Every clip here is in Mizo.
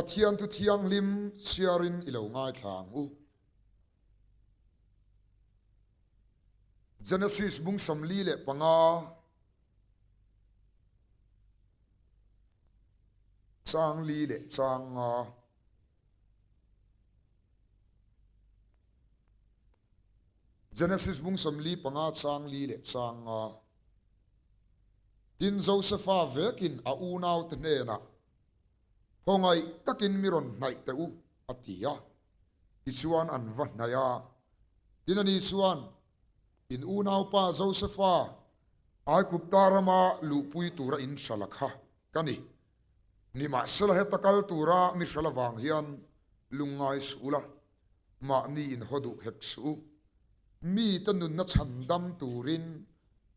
Pathian thu thianghlim chhiarin i lo ngaithla ang u. Genesis bung 45, chang li leh chang nga. Genesis bung 45 chang li leh chang nga. Tin, Josefa vekin a unaute hnenah, Khawngaih takin mi rawn hnaih teh u, a ti a. Tichuan an va hnaih a. Tin ani chuan, In unaupa Josefa, Aigupta rama luhpui tura in hrala kha ka ni. Nimahsela heta kal tura mi hrala vang hian lungngai suh ula, mahni in haw duh hek suh u. Mite nunna chhandam turin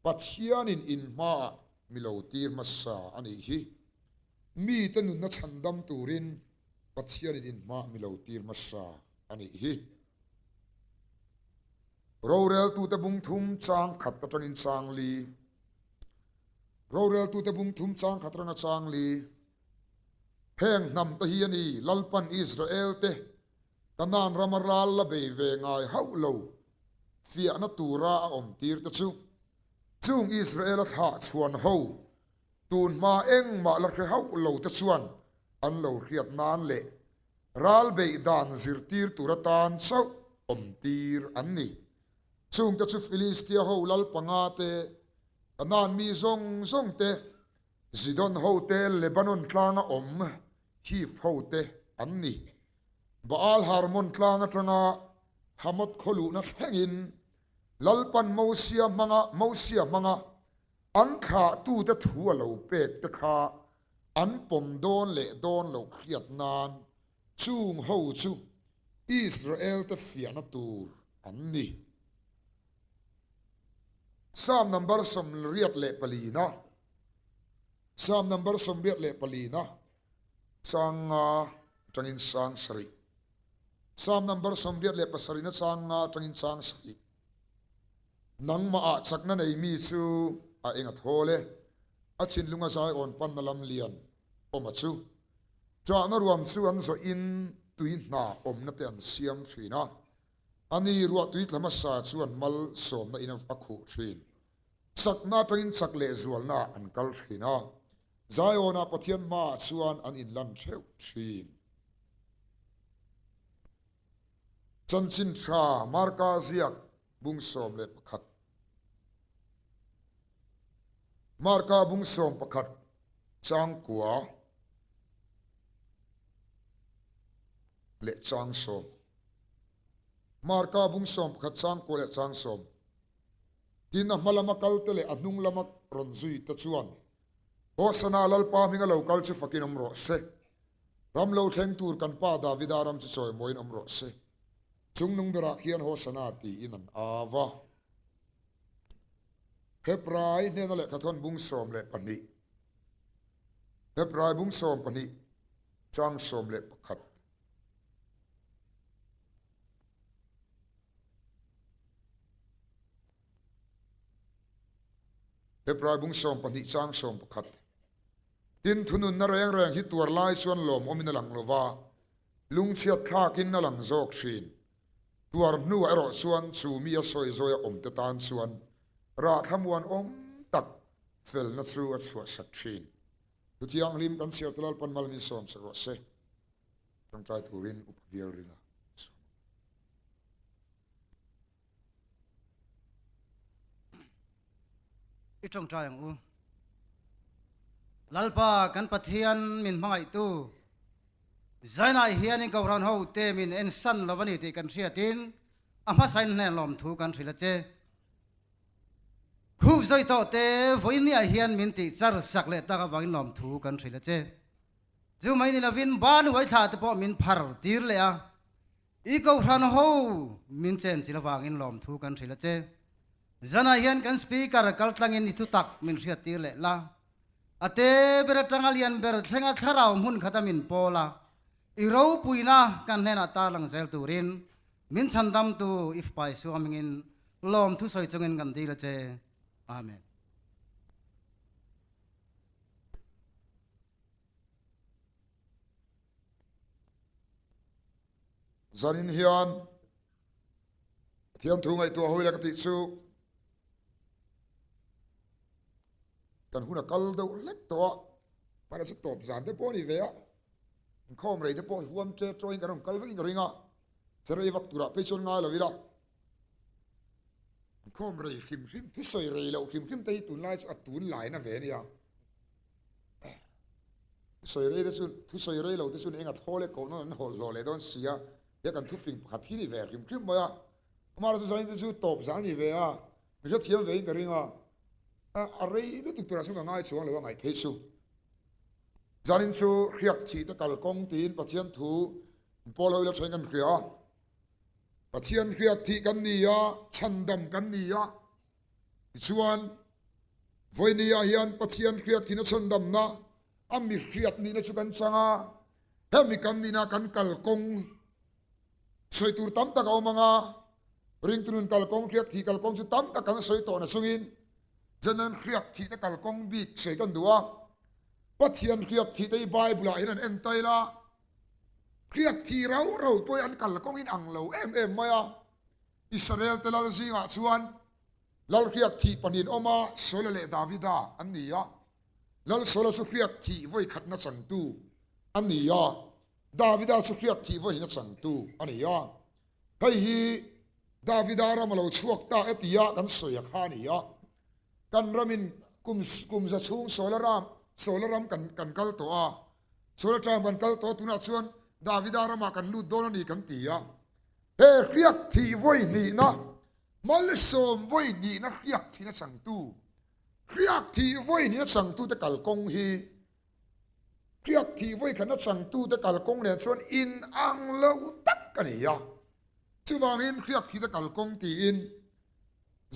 Pathianin in hmaah mi lo tir hmasa a nih hi. Mite nunna chhandam turin Pathianin in hmaah mi lo tir hmasa a nih hi. Roreltute bung thum chang khat atangin chang li. Roreltute bung thum chang khat atanga chang li. Heng hnam te hi a ni, Lalpan Israel te Kanaan rama ral la bei ve ngai hauh lo fiahna tura a awm tir te chu chung Israel-a thlah chhuan ho tun hma engmah la hre hauh lo te chuan an lo hriat nan leh ral beih dan zirtir tur atan chauh awm tir an ni. Chung te chu Filistia ho lal panga te, Kanaan mi zawng zawng te, Zidon ho te, Lebanon tlanga awm Hiv ho te an ni. Baal Harmon tlang atanga Hamath khaw luhna thlengin Lalpan Mosia hmanga Mosia hmanga an thlahtute thu a lo pek te kha an pawm dawn leh dawn loh hriat nan chung ho chu Israel te fiahna tur an ni. Psalm number 84 Psalm number 84 chang nga atangin sang sarih. Psalm number 87 na chang nga atangin chang sarih. Nangmah ah chakna nei mi chu a eng a thawl e, a thinlung a zai awn panna lam lian awm a chu. Ṭahna ruam chu an zawh in tui hna awmna te an siam thin a, a ni ruah tui tla hmasa chuan mal sawmna in a khuh thin. Chakna atangin chak leh zualna ah an kal thin a, Zion-ah Pathian hmaah chuan an inlan theuh thin. Chanchin tha Marka ziak bung 11. Marka bung 11 chang kua leh chang sawm. Marka bung 11 chang kua leh chang sawm. Tin, a hma lama kalte leh a hnung lama rawn zui te chuan, Hosana, Lalpa hminga lo kal chu fakin awm rawh se. Ram lo thleng tur kan pa Davida ram chu chawimawiin awm rawh se. Chungnung berah khian Hosana tiin an au a. Hebrai hnena lehkhathawn bung 12 Hebrai bung 12 chang 11. Hebrai bung 12 chang 11. Tin, thununna reng reng hi tuar lai chuan lawmawmin a lang lo va, lungchhiat thlakin a lang zawk thin. Tuar hnuah erawh chuan chu mi a sawi zawi a awmte tan chuan rah thlamuan awm tak felna chu a chhuahsak thin. Thu thianghlim kan chhiar te Lalpan mal min sawm sak rawh se. Tawngtai turin upa vial ringa sawm. I tawngtai ang u. Lalpa kan Pathian min hmangaihtu Zainah hian in Kohhran ho te min en san lo a ni tih kan hriatin a hmasain hnen lawmthu kan hrilh a che. Khup zawi tawh te vawiin niah hian min tih char sak leh tak avangin lawmthu kan hrilh a che. Chu mai ni lovin ban uaithla te pawh min phar tir leh a. I Kohhran ho min chen chil avangin lawmthu kan hrilh a che. Zanah hian kan Speaker kal tlangin i thutak min hriattir leh la. A te ber atanga lian ber thlenga thlarau hmun khata min pawl a, i ropuina kan hnenah tarlang zel turin min chhandamtu i fapa Isua hmingin lawmthu sawi chungin kan dil a che. Amen. Zanin hian Pathian thu ngaihtuah ho ila ka tih chu kan hun a kal deuh hlek tawh a, hmana chu tawp zan te pawh a ni ve a, inkhawm rei te pawh huam che tawhin kan rawn kal vekin ka ring a, che rei vak turah phei chuan ngai lo ila. Inkhawm rei hrim hrim, thusawi rei loh hrim hrim te hi tunlai chu a tunlaina ve a nia. Thusawi rei te chu, thusawi rei lo te chu eng a thaw leh koh nawn an hawlh hlawh leh dawn si a, he kan thufing pakhat hi ni ve hrim hrim mai a. Amaherawhchu zanin te chu tawp zan a ni ve a, mi hrethiam ve in ka ring a, a rei lutuk turah chuan ka ngai chuang lo a ngaih phei chu. Zanin chu hriak thih te kalkawng tiin Pathian thu Paul ho ila thain kan hria a. Pathian hriak thih kan ni a, chhandam kan ni a. Tichuan, vawinia hian Pathian hriak thihna chhandamna a mi hriat nihna chu kan chang a. Hemi kan nihna kan kalkawng sawi tur tam tak a awm ang a, ringtu nun kalkawng hriak thih kalkawng chu tam tak kan sawi tawh na chungin General hriak thihna kalkawng bik sawi kan duh a. Pathian hriak thih te hi Bible-ah hian an entail a, hriak thih rau rau pawh hi an kalkawng in ang lo em em mai a. Israel te lal zingah chuan lal hriak thih pahnihin awm a, Saula leh Davida an ni a. Lal Saula chu hriak thih vawi khatna changtu a ni a, Davida chu hriak thih vawi hnihna changtu a ni a. Hei hi Davida ram a lo chhuak ta e tia kan sawi a kha a ni a. Kan ramin kum kum za chhung Saula ram Saula ram kan kan kal tawh a, Saula ṭam kan kal tawh a, tunah chuan Davida ramah kan lut dawn a ni kan ti a. He hriak thih vawi hnihna, malsawm vawi hnihna hriak thihna changtu, hriak thih vawi hnihna changtute kalkawng hi hriak thih vawi khatna changtute kalkawng nen chuan inang lo tak a ni a. Chuvangin hriak thihte kalkawng tiin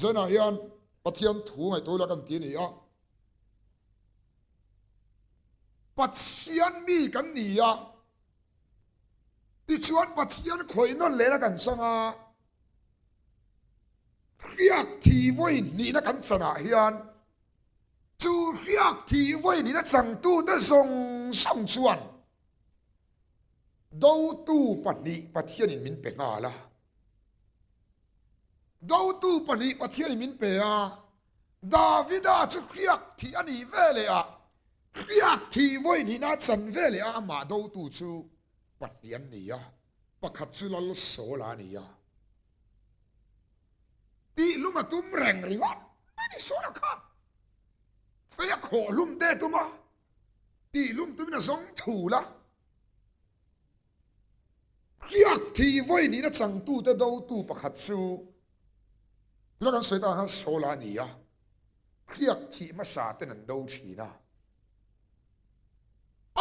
Zanah hian Pathian thu ngaihtuah ila kan ti a ni a. Pathian mi kan ni a. Tichuan Pathian khawih nawn lehna kan chang a, hriak thih vawi hnihna kan chanah hian chu hriak thih vawi hnihna changtute zawng zawng chuan dotu pahnih Pathianin min pe nghal a. Dotu pahnih Pathianin min pe a, Davida chu hriak thih a nih veleh ah Hriak thih vawi hnihna chan ve leh a amah dotu chu pahnih an ni a, pakhat chu Lal Sawla a ni a. Tih hlum a tum reng ringawt mai ni Sawla kha. Fei a khawh hlum te tum a, tih hlum tumin a zawng thul a. Hriak thih vawi hnihna changtute dotu pakhat chu tuna kan sawi takah khan Sawla a ni a. Hriak thih hmasa ten an do thin a.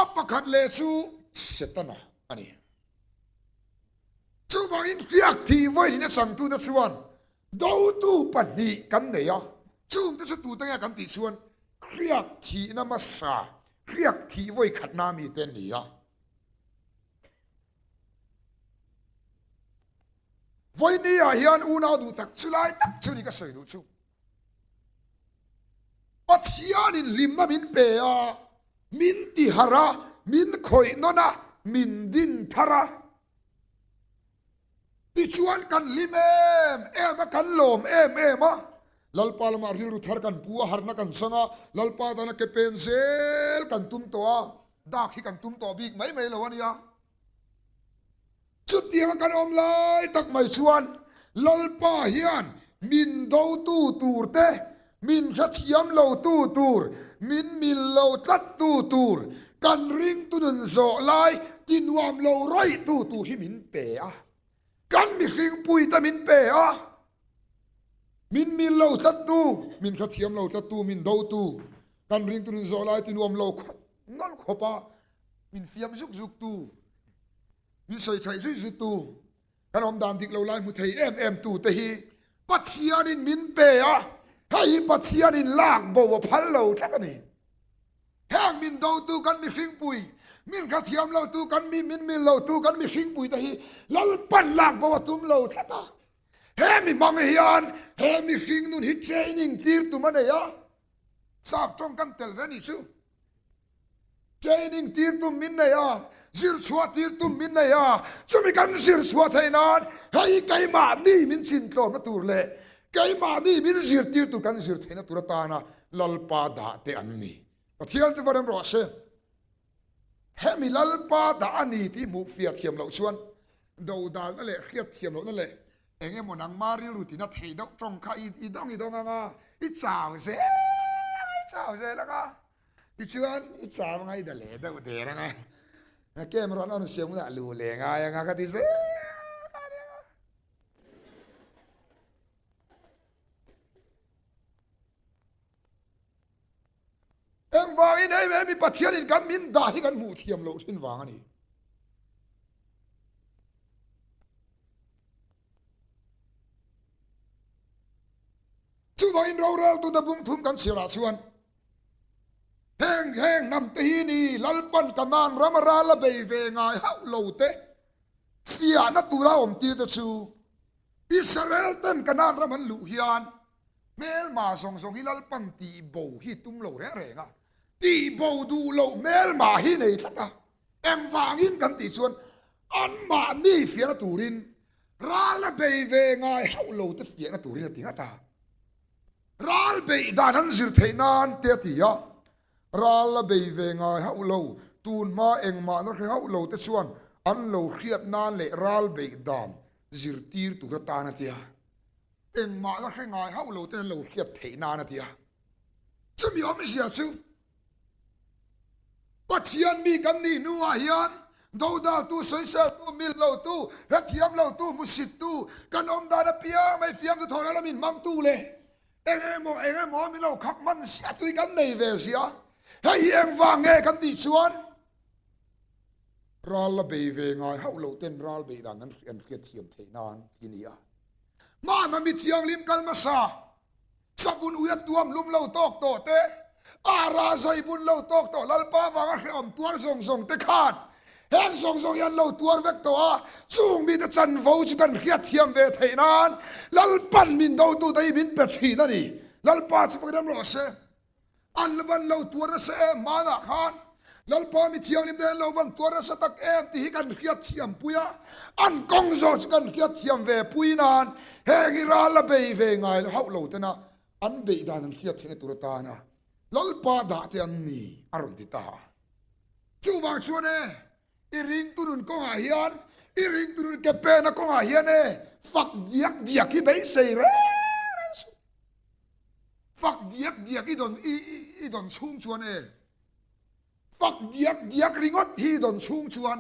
A pakhat leh chu Setana a ni. Chuvangin hriak thih vawiin a changtute chuan dotu pahnih kan nei a, chungte chu tute nge kan tih chuan hriak thihna hmasa, hriak thih vawi khatna mite an ni a. Vawini-ah hian unau duh tak chu lai tak chu ni ka sawi duh chu. Pathianin hlimna min pe a, min tiharh a, min khawih nawn a, min din thar a. Tichuan kan hlim em em a, kan lawm em em a. Lalpa lamah rilru thar kan pu a, harhna kan chang a, Lalpa tana ke pen zel kan tum tawh a, dak hi kan tum tawh bik mai mai lo a nia. Chutianga kan awm lai tak mai chuan Lalpa hian min dotu tur te, min hrethiam lotu tur, min mil lo tlattu tur, kan ringtu nun zawh lai ti nuam lo rawihtu tur hi min pe a, kan mihringpuite min pe a, min mil lo tlattu, min hrethiam lo tlattu, min dotu, kan ringtu nun zawh lai ti nuam lo nawlh khawp a min fiam zuk zuk tu, min sawi thaih zui zut tu, kan awm dan dik lo lai hmu thei em em tu te hi Pathianin min pe a, hei hi Pathianin lak bo a phal lo tlat a ni. Heng min dotu kan mihringpui, min hrethiam lo tu kan mi min mil lo tu kan mihringpui te hi Lalpan lak bo a tum lo tlat a. He mi hmang hian he mihring nun hi training tir tum a nei a, sap tawng kan tel ve a nih chu. Training tir tum min nei a. Zir chhuah tir tum min nei a, chumi kan zir chhuah theih nan hei keimahni min chintlawmna tur leh keimahni min zirtir tur kan zir theihna tur atana Lalpa dah te an ni. Pathian chu va rem rawh se. Hemi Lalpa dah a ni tih hmuh fiah thiam loh chuan dodalna leh hriat thiam lohna leh eng emaw nangma rilru tina thei deuh tawng kha i dawng i dawng ang a, i chau zel ang a, i chau zel ang a. Tichuan i chau anga i da leh deuh der anga, camera an on siam hunah lu leh ngai anga ka ti zel kha ania. Engvangin hei hemi Pathianin kan min dah hi kan hmuh thiam loh thin vang a ni. Chuvangin roreltute bung thum kan chhiarah chuan heng heng hnam te hi ni Lalpan Kanaan rama ral a bei ve ngai hauh lo te fiahna tura awm tir te chu Israel ten Kanaan ram an luh hian hmelma zawng zawng hi Lalpan tih bo hi tum lo reng reng a, tih bo duh loh hmelma hi nei tlat a, engvangin kan tih chuan anmahni fiahna turin Ral a bei ve ngai hauh lo te fiahna turin a ti ngat a. Ral beih dan an zir theih nan te a ti a. Ral a bei ve ngai hauh lo, tun hma engmahna hre hauh lo te chuan an lo hriat nan leh ral beih dan zirtir tur atan a ti a. Engmahna hre ngai hauh lo ten an lo hriat theih nan a ti a. Chumi awmzia chu Pathian mi kan nih hnuah hian dodaltu, sawiseltu, mil lotu, hrethiam lotu, hmusittu, kan awm dan apiang mai fiamtu thawhna lamin hmangtu leh eng emaw eng emaw min lo khak hman ziah tui kan nei ve ziah. Hei hi engvang nge kan tih chuan ral la bei ve ngai hauh lo ten ral bei dan an hriatthiam theih nan hi ni a. Hmana mi thianghlim kal hmasa Savun ui a tuam lum lo tawk tawh te, ara zai bun lo tawk tawh Lalpa vanga hrehawm tuar zawng zawng te khan heng zawng zawng hi an lo tuar vek tawh a, chung mite chanvo chu kan hriat thiam ve theih nan Lalpan min dotute hi min pe thin a ni. Lalpa chu fakin ram rawh se. An la van lo tuar nasa em hmanah khan Lalpa mi thianghlim te an lo van tuar nasa tak em tih hi kan hriat thiam pui a, an kawng zawh chu kan hriat thiam ve pui nan heng hi ral la bei ve ngai lo hauh lo tena an beih dan an hriat theihna tur atana Lalpa dah te an ni a rawn ti ta a. Chuvang chuan e, i ringtu nun kawngah hian, i ringtu nun ke pena kawngah hian e, fak diak diak hi beisei reng reng suh. Fak diak diak i dawn i i dawn chhung chuan e Fak diak diak ringawt hi i dawn chhung chuan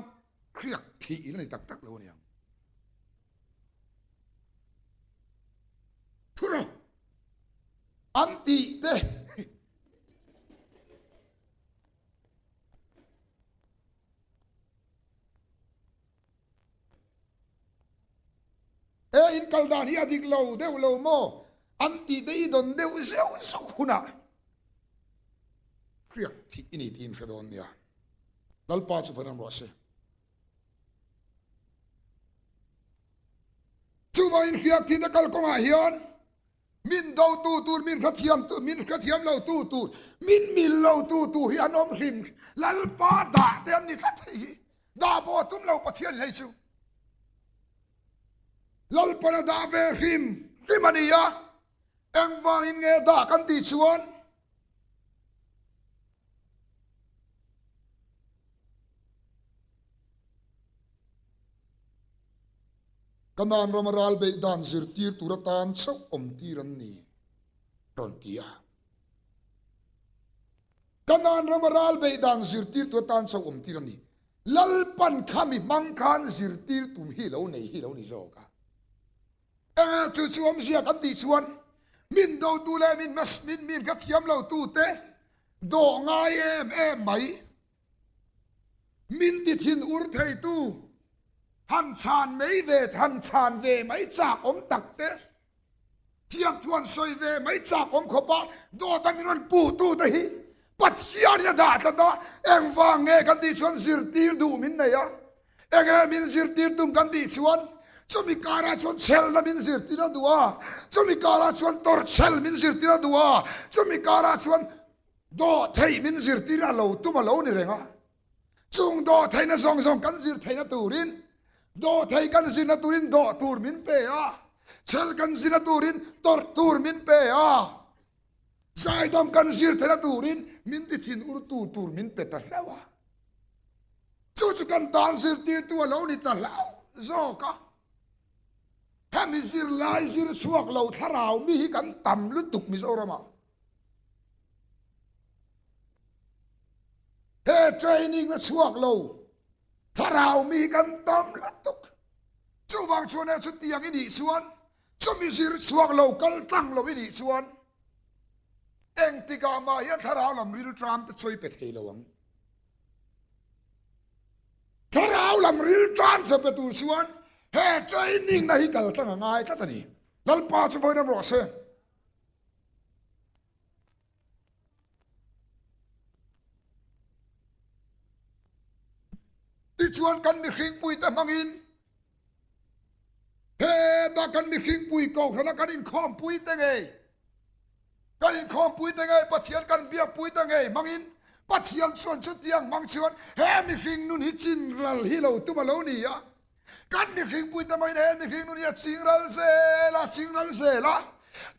hriak thih in a ni tak tak lo aniang. Thu rawh an tih te. He in kal dan hi a dik lo deuh lo maw? An tih te i dawn deuh zeuh zeuh hunah hriak thih i ni tiin hre dawn nia. Lalpa chu fanam rawh se. Chuvangin hriak thih te kalkawngah hian Min dotu tur, min hrethiam tu, min hrethiam lo tu tur, min mil lo tu tur hi an awm hlim. Lalpa dah te an ni tlat hei hi. Dah pawh a tum lo Pathian hlei chu. Lalpan a dah ve hrim hrim a ni a. Engvangin nge dah kan tih chuan Kanaan rama ral beih dan zirtir tur atan chauh awm tir an ni, rawn ti a. Kanaan rama ral beih dan zirtir tur atan chauh awm tir an ni. Lalpan kha mi hmang khan zirtir tum hi lo nei hi lo ni zawk a. Enge chu chu awmzia kan tih chuan min dotu leh min min min ka thiam lo tu te dawh ngai em em mai. Min ti thin ur thei tu han chhan mai ve han chhan ve mai chak awm tak te thiam thuan sawi ve mai chak awm khawp a dawt a min rawn puh tu te hi Pathian in a dah tlat a engvang nge kan tih chuan zirtir duh min nei a enge min zirtir tum kan tih chuan chumi karah chuan chhelna min zirtir a duh a chumi karah chuan tawrhchhel min zirtir a duh a chumi karah chuan Dawhtheih min zirtir a lo tum a lo ni reng a. Chung dawhtheihna zawng zawng kan zir theihna turin, dawhtheih kan zirna turin dawh tur min pe a, chhel kan zirna turin tawrh tur min pe a, zaidam kan zir theihna turin min ti thin urtu tur min pe ta hlauh a. Chu chu kan tan zirtirtu a lo ni ta hlauh zawk a. Hemi zirlai zir chhuak lo thlarau mi hi kan tam lutuk Mizoramah. He training na chhuak lo thlarau mi kan tam lutuk. Chuvang chuan he chutiang i nih chuan chumi zir chhuak lo kal tlang lo i nih chuan engtikah mah hian thlarau lam rilṭam te chawi pe thei lo ang. Thlarau lam rilṭam chawi pe tur chuan he training na hi kal tlang a ngai tlat a ni. Lalpa chu vawiin rawh se. Tichuan kan mihringpuite hmangin heta kan mihringpui kohhrana kan inkhawmpuite ngei, kan inkhawmpuite ngei Pathian kan biakpuite ngei hmangin Pathian chuan chutiang hmang chuan he mihring nun hi chinral hi lo tum a lo ni a. Kan mihringpui te maiin he mihring nun hi a ching ral zel a, ching ral zel a,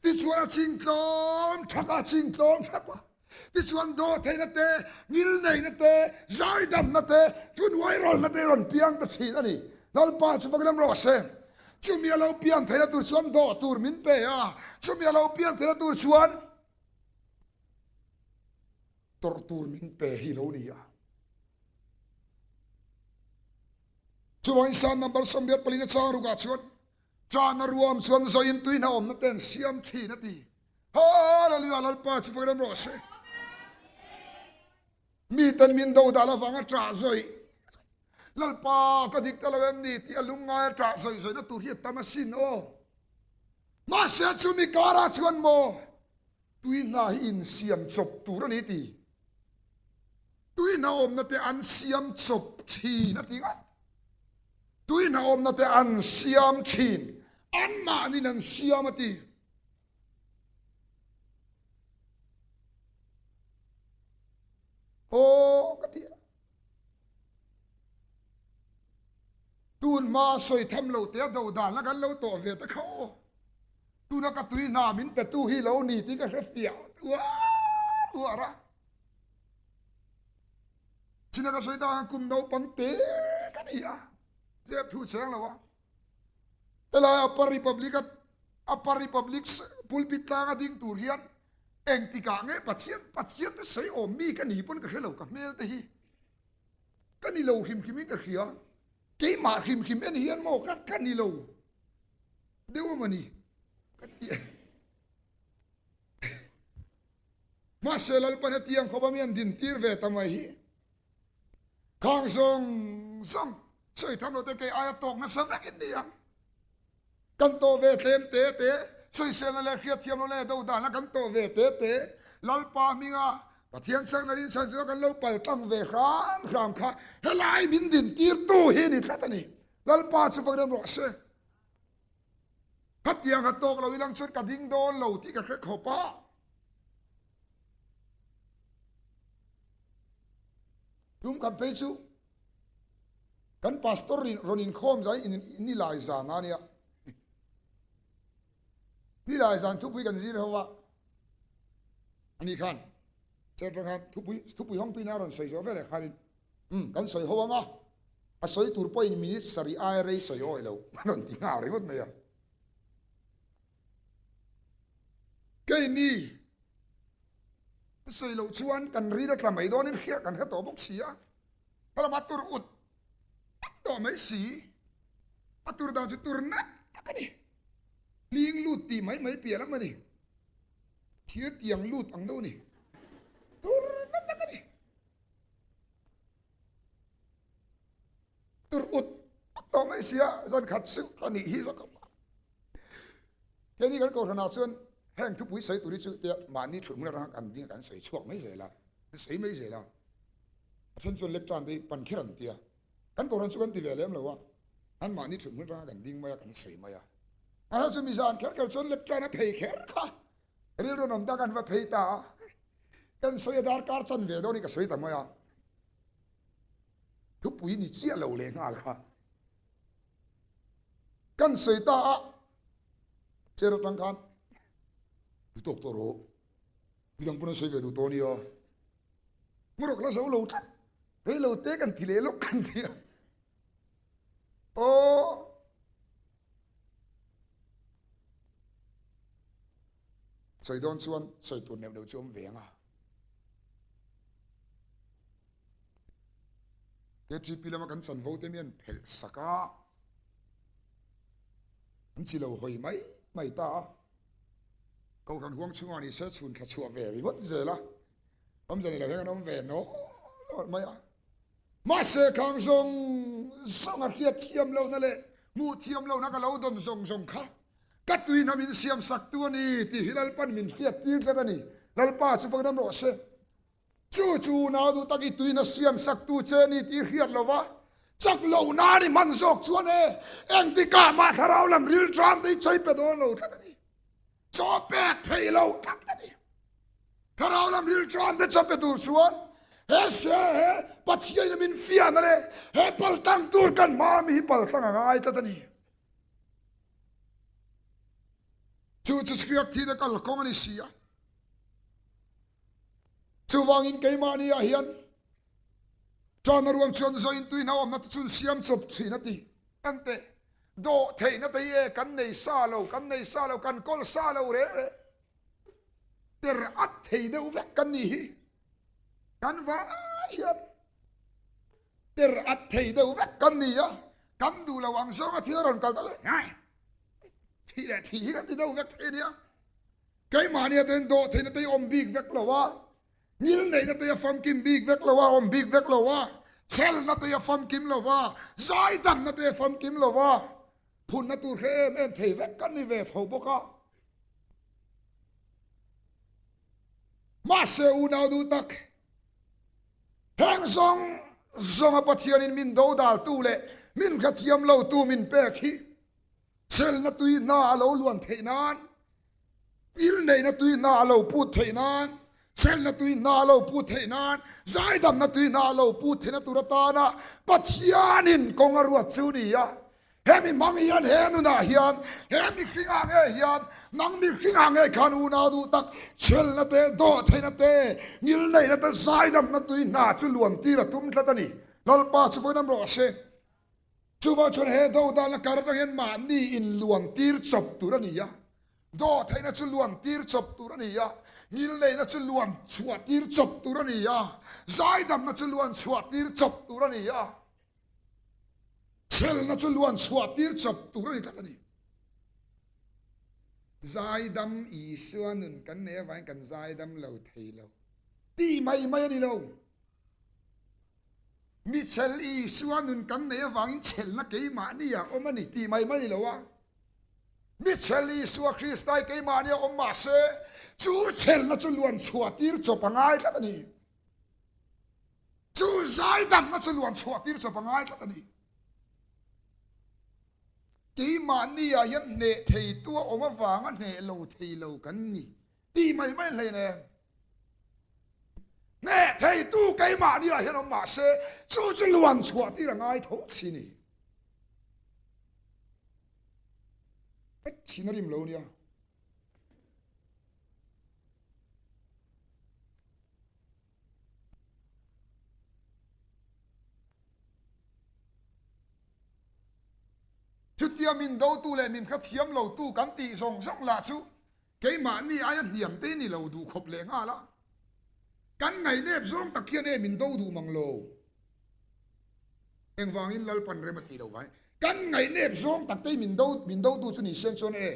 tichuan a ching tlawm thak a, ching tlawm thak a, tichuan dawhtheihna te, ngilneihna te, zaidamna te, thuhnuai rawlna te rawn piang ta thin a ni. Lalpa chu vakin rawh se. Chumi a lo piang theihna tur chuan dawh tur min pe a, chumi a lo piang theihna tur chuan tawrh tur min pe hi lo ni a. Chuvangin Psalm number 84 na chang rukah chuan Ṭahna ruam chuan zoin tuihna awmna te an siam thin a ti. Hallelujah Lalpa chu vawiin rawh se. Miten min do dal avanga ṭah zawih Lalpa ka dik ta lo em ni tih a lungngai a ṭah zawih zawihna tur hi a tam asin aw. Mahse chumi karah chuan maw Tui hna hi insiam chawp tur a ni ti. Tui hna awmna te an siam chawp thin a ti ngat. Tui hna awmna te an siam thin, anmahnin an siam a ti. Aw ka ti a. Tun hma sawi tham lo te a do dan la kan lo tawh ve ta kha aw. Tuna ka tui hna min petu hi lo ni tih ka hre fiah uar uar a. China ka sawi dan kum naupang te ka ni a, zep thu cheng lo a. Helai Upper Republic a Upper Republic pulpit tlang a ding tur hian engtikah nge Pathian Pathian te sawi awm mi ka ni pawn ka hre lo ka hmel te hi ka ni lo hrim hrim in ka hria keimah hrim hrim en hian maw ka ka ni lo. Deuh a mawni ka ti a. Mahse Lalpan hetiang khawp a mi an dintir ve ta mai hi khang zawng zawng sawi tham lo te kei aia tawk nasa vek in ni ang. Kan tawh ve tlem te te, sawiselna leh hriatthiam lo leh do dana kan tawh ve te te, Lalpa hminga Pathian chakna rinchhan chu kan lo pal tlang ve hram hram kha helai min dintirtu hi a ni tlat a ni. Lalpa chu vawiin rawh se. Khatiang a tawk lo ilang chuan ka ding dawn lo tih ka hre khawp a. Tum khat phei chu kan pastor rawn inkhawm zai in nilai zan a nia. Nilai zan thupui kan zir ho a. Ani khan chet rang khan thupui thupui hawng tuina rawn sawi zawh veleh khanin Umm, kan sawi ho ang a, a sawi tur pawhin minute sarih aia rei sawi awi lo a rawn ti nghal ringawt mai a. Keini sawi loh chuan kan rin a tla mai dawnin hria kan hre tawh bawk si a, helama tur ut ut tawh mai si, a tur dan chu tur nat tak a ni, hling lut tih mai mai piah lam a ni, thir tiang lut ang deuh a ni, tur nat tak a ni. Tur ut ut tawh mai sia zan khat chu ka nih hi zawk ang. Keini kan kohhranah chuan heng thupui sawi tur hi chu tia mahni thut hmun atanga kan ding kan sawi chhuak mai zel a, kan sawi mai zel a. A then chuan lectern te hi pan kher an tia. Kan kohhran chu kan ti ve lem lo a, an mahni thut hmun atanga kan ding mai a, kan sawi mai a. A hla chu mi zan kher kher chuan lectern a phei kher kha rilru nawm tak an va phei ta a. Kan sawi a darkar chan ve dawn hi ka sawi ta mai a. Thupui ni chiah lo leh nghal kha kan sawi ta a, chair atang khan duh tawk tawh rawh, midang pawn an sawi ve duh tawh ania, hmarawk la zo lo tlat, rei lo te kan ti leh lawk kan ti a, aw. Sawi dawn chuan sawi tur neuh neuh chu awm ve ang a. KTP lama kan chanvo te mi an phelh sak a, an chi lo hawi mai mai ta a. Kohhran huang chhungah ni se chhun thla chhuah ve ringawt zel a, awmze nei lo hian kan awm ve nawlh nawlh mai a. Mahse khang zawng zawng a hriat thiam lohna leh hmuh thiam lohna ka lo dawn zawng zawng kha Ka tuina min siam sak tu a ni tih hi Lalpan min hriat tir tlat a ni. Lalpa chu fak dam rawh se. Chu chu unau duh tak i tuina siam sak tu che a ni tih i hriat lo va, chak lo nan i hman zawk chuan e, engtikah mah thlarau lam rilṭam te hi chei pe dawn lo tlat a ni. Chaw pek theih lo tlat a ni. Thlarau lam rilṭam te chaw pe tur chuan he se he Pathianin min fiahna leh he paltlang tur kan hma mi hi paltlang a ngai tlat a ni. Chu chu hriak thina kal kawng a ni si a. Chuvangin keimahni ah hian ṭana ruam chuan zoin tuihna awmna te chun siam chawp thin a ti. Enteh, dawh theihna te hi e kan nei sa lo, kan nei sa lo, kan kawl sa lo reh reh. Per at thei deuh vek kan nih hi. Kan vai hian. Ter at thei deuh vek kan ni a, kan duh lo ang zawnga thil a rawn kal ta ngai thih leh thih hi kan ti deuh vek thei a nia. Keimahni atan dawh theihna te hi awm bik vek lo a, ngil neihna te hi a famkim bik vek lo a, awm bik vek lo a, chelna te hi a famkim lo a, zaidamna te hi a famkim lo a, phunna tur hre em em thei vek kan ni ve tho bawk a. Mahse unau duh tak. Heng zawng zawnga Pathianin min dodaltu leh min hrethiam lotu min pek hi chelna tui hna a lo luan theih nan, ilneihna tui hna a lo put theih nan, chelna tui hna a lo put theih nan, zaidamna tui hna a lo put theihna tur atana Pathianin kawng a ruat chu ni a. Hemi hmang hian he nunah hian, he mihringah nge hian, nang mihringah nge khan unau duh tak chhelna te, dawhtheihna te, ngilneihna te, zaidamna tui hna chu luan tir a tum tlat a ni. Lalpa chu vawiin rawh se. Chuvang chuan he dodalna kar atang hian mahni in luan tir chawp tur a ni a. Dawhtheihna chu luan tir chawp tur a ni a, ngilneihna chu luan chhuah tir chawp tur a ni a, zaidamna chu luan chhuah tir chawp tur a ni a. Chelna chu luan chhuah tir chawp tur a ni tlat a ni. Zaidam Isua nun kan nei avangin kan zaidam lo thei lo tih mai mai a ni lo. Michel Isua nun kan nei avangin chelna keimahni ah awm a ni tih mai mai a ni lo a. Michel Isua Krista hi keimahni ah awm mah se chu chelna chu luan chhuah tir chawp a ngai tlat a ni. Chu zaidamna chu luan chhuah tir chawp a ngai tlat a ni. Keimahni ah hian hneh theitu a awm avanga hneh lo thei lo kan ni tih mai mai hlein em? Hneh theitu keimahni ah hian awm mah se chu chu luan chhuah tir a ngai tho si ni. Chhin a rim lo nia. Chutia min dotu leh min hrethiam lotu kan tih zawng zawng lah chu keimahni aia hniam te ni lo duh khawp leh nghal a. Kan ngaihnep zawng tak hian e min do duh mang lo. Engvangin Lalpan rem a tih loh vangin kan ngaihnep zawng tak te min do min dotu chu ni sen chuan e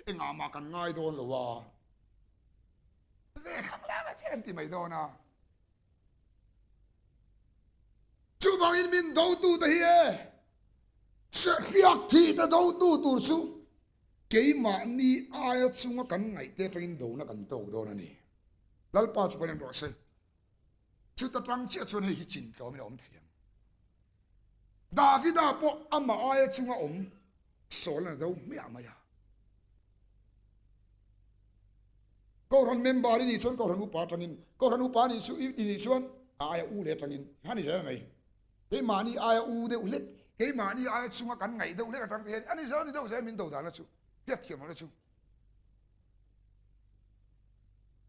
engah mah kan ngai dawn lo a. Ve khang lak a che an ti mai dawn a. Chuvangin min dotu te hi e hriak thih te dotu tur chu keimahni aia chunga kan ngaih te atangin dona kan tawk dawn a ni. Lalpa chu pawn en rawh se. Chuta tang chiah chuan hei hi chin tlawmin a awm thei ang. Davida pawh amah aia chunga awm Saul an a do hmiah mai a. Kohhran member i nih chuan Kohhran upa atangin, Kohhran upa nih chu i nih chuan a aia u leh atangin han i zel mai. Keimahni aia u deuh hlek, keimahni aia chunga kan ngaih deuh hlek atang te hian ani zel ni deuh zel min do dan a chu, hriat thiam lohna chu.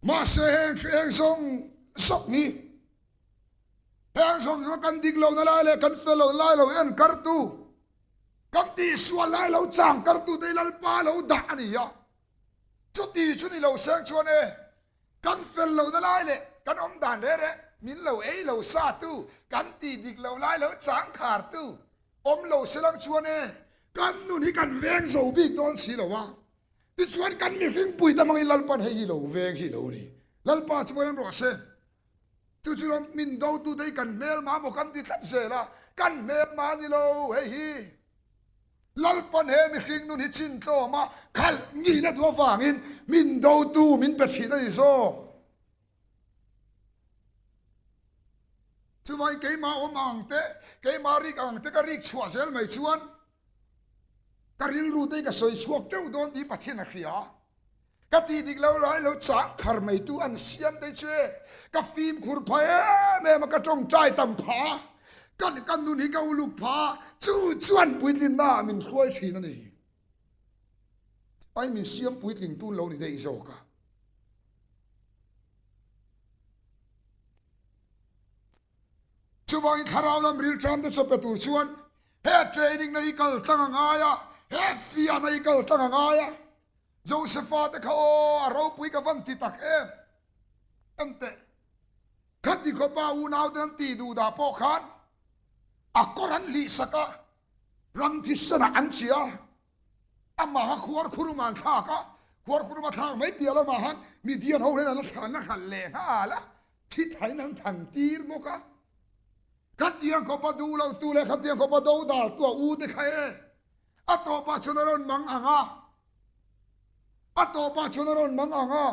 Mahse heng heng zawng zawng hi heng zawng zawng kan dik lohna lai leh kan fel lohna lai lo en kartu, kan tihsual lai lo chang kartu te hi Lalpa lo dah a ni a. Chuti chu ni lo seng chuan e, kan fel lohna lai leh kan awm dan reh reh min lo ei lo sa tu, kan tih dik loh lai lo chang khar tu awm lo se lang chuan e, kan nun hi kan veng zo bik dawn si lo a. Tichuan kan mihring pui ta hmangin Lalpan hei hi lo veng hi lo ni. Lalpa chu vawiin rawh se. Chu chu ram min dotute hi kan hmelma maw kan ti tlat zel a, kan hmelma ni lo hei hi. Lalpan he mihring nun hi chin tlawm a, khalh ngihna duh avangin min dotu min pe thin a ni zawk. Chuvangin keimah awm ang te, keimah rik ang te ka rik chhuah zel mai chuan ka rilru te hi ka sawi chhuak teuh dawn tih Pathian a hria a. Ka tih dik lo lai lo chah khar mai tu an siam te chu e, ka fimkhur pha em em a, ka tawngtai tam pha a, ka ka nun hi ka uluk pha a, chu chuan puitlinna ah min hruai thin a ni. Ai min siam puitling tun lo ni daih zawk a. Chuvangin thlarau lam rilṭam te chaw pe tur chuan he training na hi kal tlang a ngai a, he fiahna hi kal tlang a ngai a. Josepha te kha aw a ropui ka van ti tak em? Enteh, khati khawpa unau te an tih duh dah pawh khan a kawr an hlih sak a, ram thisenah an chhia a, amah kha khuar khurumah an thlak a, khuar khuruma thlak mai piah lamah khan Midian ho hian an la hralh leh nghal a, thi thain an than tir bawk a. Khatiang khawpa duh lo tu leh khatiang khawpa do dal tu a u te kha e, a tawpah chuan a rawn mang ang a, a tawpah chuan a rawn mang ang a,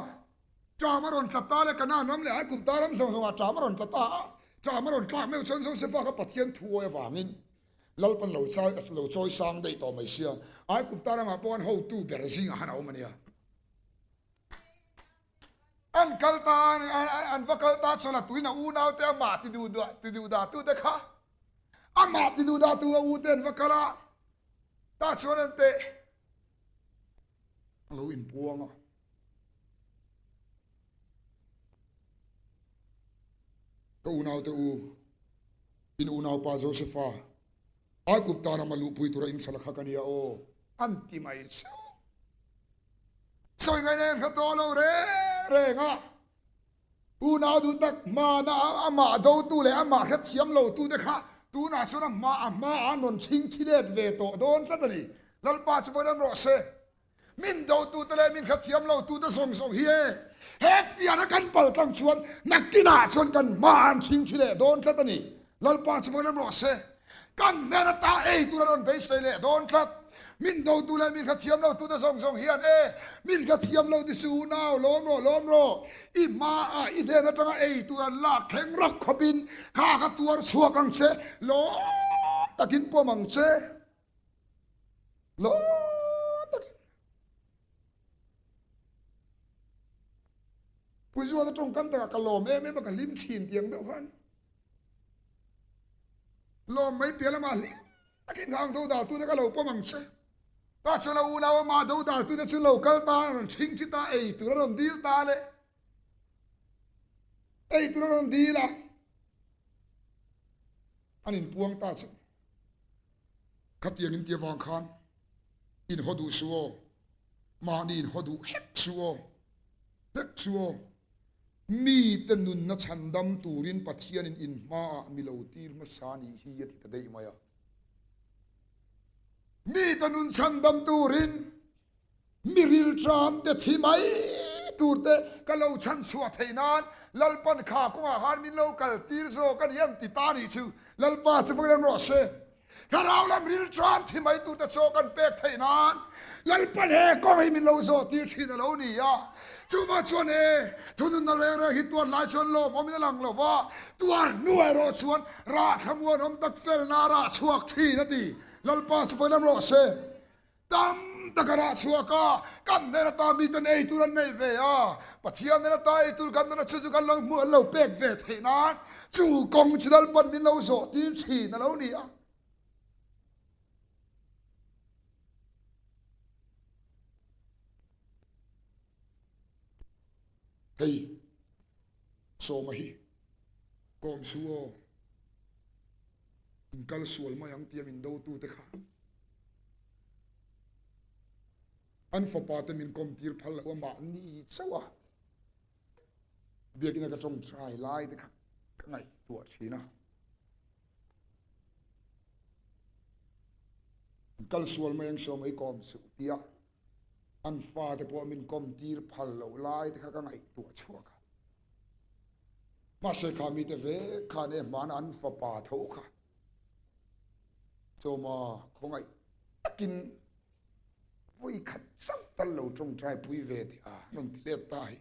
ṭam a rawn tla ta le, Kanaan ram leh Aigupta ram zawng zawngah ṭam a rawn tla ta a, ṭam a rawn tlak meuh chuan Josefa kha Pathian thu awi avangin Lalpan lo chai lo chawi sang daih tawh mai sia, Aigupta ramah pawh an hotu ber zingah khan a awm a nia. An kal ta an va kal ta chuan a tuin a unau te amah ti duh ti duh dah tu te kha amah ti duh dah tu a u te an va kal a ta chuan an teh a lo inpuang a. Ka unau te u in unau pa Josepha Aigupta rama luhpui tura inthla la kha ka nia aw an ti mai chu. Sawi ngaina en hre tawh lo reng reng a, unau duh tak hmana amah dotu leh amah hrethiam lotu te kha tunah chuan a hma a hma ah an rawn chhing thi let ve tawh dawn tlat a ni. Lalpa chu vawiin rawh se. Min dotu te leh min hrethiam lotu te zawng zawng hi e he fiahna kan pal tlang chuan nakinah chuan kan hma ah an chhing thi leh dawn tlat a ni. Lalpa chu vawiin rawh se. Kan hnen ata ei tur a rawn beisei leh dawn tlat. Min dotu leh min hrethiam lo tute zawng zawng hian e, min hrethiam lo ti su nau, lawm rawh, lawm rawh. I hmaah i hnen atanga ei tur an lak thleng rawk khawpin kha ka tuar chhuak ang che, lawm takin pawm ang che. Lawm takin. Pu Zuala tawngkam takah ka lawm em em a, ka hlim thin tiang deuh khan. Lawm mai piah lamah hlim takin nghang do dal tute ka lo pawm ang che. Tah chuan a unau amah do dal tute chu lo kal ta, a rawn chhing thi ta, ei tur a rawn dil ta le. Ei tur a rawn dil a, an inpuang ta chu. Khatiang in ti avang khan in haw duh suh aw, mahni in haw duh hlek suh aw, hlek suh aw. Mite nunna chhandam turin Pathianin in hmaah mi lo tir hmasa nih hi a ti ta daih mai a. Mite nun chhandam turin mi rilṭamte thi mai turte ka lo chhanchhuah theih nan Lalpan kha kawngah khan min lo kal tir zawk a ni an ti ta nih chu Lalpa chu vawiin an rawh se. Thlarau lam rilṭam thi mai turte chaw kan pek theih nan Lalpan he kawng hi min lo zawh tir thin a lo ni a. Chuvang chuan he thununna reng reng hi tuar lai chuan lawmawmin a lang lo va, tuar hnu erawh chuan rah thlamuanawm tak felna a rah chhuak thin a ti. Lalpa chu vawiin rawh se. Tam. tak a rah chhuak a, kan hnen ata miten ei tur an nei ve a, Pathian hnen ata ei tur kan dawn a, chu chu kan lo hmuh an lo pek ve theih nan chu kawng chu Lalpan min lo zawh tir thin a lo ni a. Hei Sawma hi kawm su aw, in kal sual mai ang tia min dotute kha an fapa te min kawm tir phal lo a mahni chauh a biakina ka tawngtai lai te kha ka ngaihtuah thin a. In kal sual mai ang Sawma hi kawm suh tia An fate pawh min kawm tir phal loh lai te kha ka ngaihtuah chhuak a. Mahse kha mite vek khan e hmana an fapa tho kha Chawma khawngaih takin vawi khat chauh tal lo tawngtai pui ve teh a rawn ti let ta hi.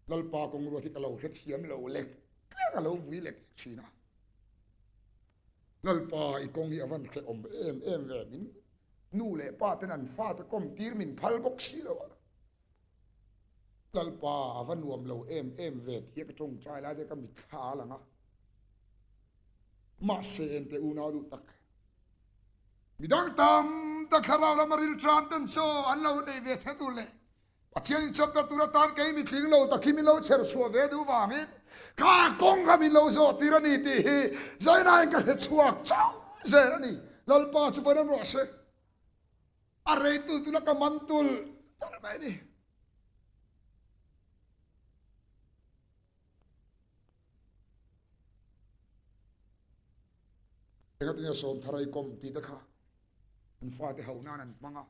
Lalpa kawng ruat hi ka lo hrethiam lo lek lek a lo vui lek lek thin a. Lalpa i kawng hi a van hrehawm em em ve min Nu leh pa ten an fate kawm tir min phal bawk si lo a, Lalpa a va nuam lo em em ve tih ka tawngtai lai te ka mitthla a lang a. Mahse ente unau duh tak, midang tam tak thlarau lama rilṭam ten chaw an lo nei ve the tur leh Pathian in chawpna tur atan kei mitling lo tak hi min lo chher chhuah ve duh vangin kha kawng kha min lo zawh tir a ni tih hi zainain ka hre chhuak chauh zel a ni. Lalpa chu vawn rawh se. A rei tul tuna ka man tul tul mai a ni. Engatinge Sawmtharai kawm tih te kha an fate hauh nan an hmang a.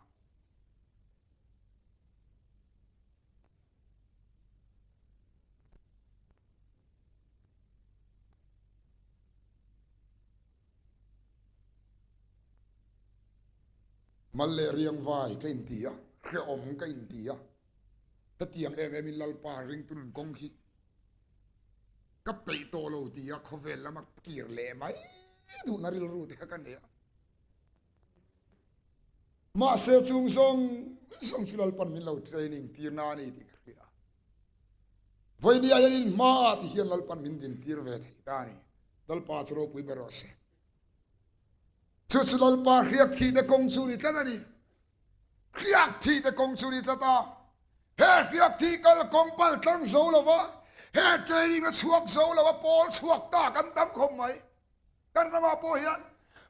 Mal leh riangvai ka inti a, hrehawm ka inti a, hetiang em emin Lalpa ringtu nun kawng hi ka peih tawh lo ti a khawvel lama kir leh mai duhna rilru te kha ka nei a. Mahse chung zawng zawng chu Lalpan min lo training tir na a ni tih ka hria. Vawinia hian in hmaah ti hian Lalpan min din tir ve thei ta a ni. Lalpa chu ropui ber rawh se. Chu chu Lalpa hriak thih te kawng chu ni tlat a ni. Hriak thih te kawng chu ni tlat a. He hriak thih kal kawng pal tlang zo lova, he training a chhuak zo lo a pawl chhuak ta kan tam khawp mai. Kan ramah pawh hian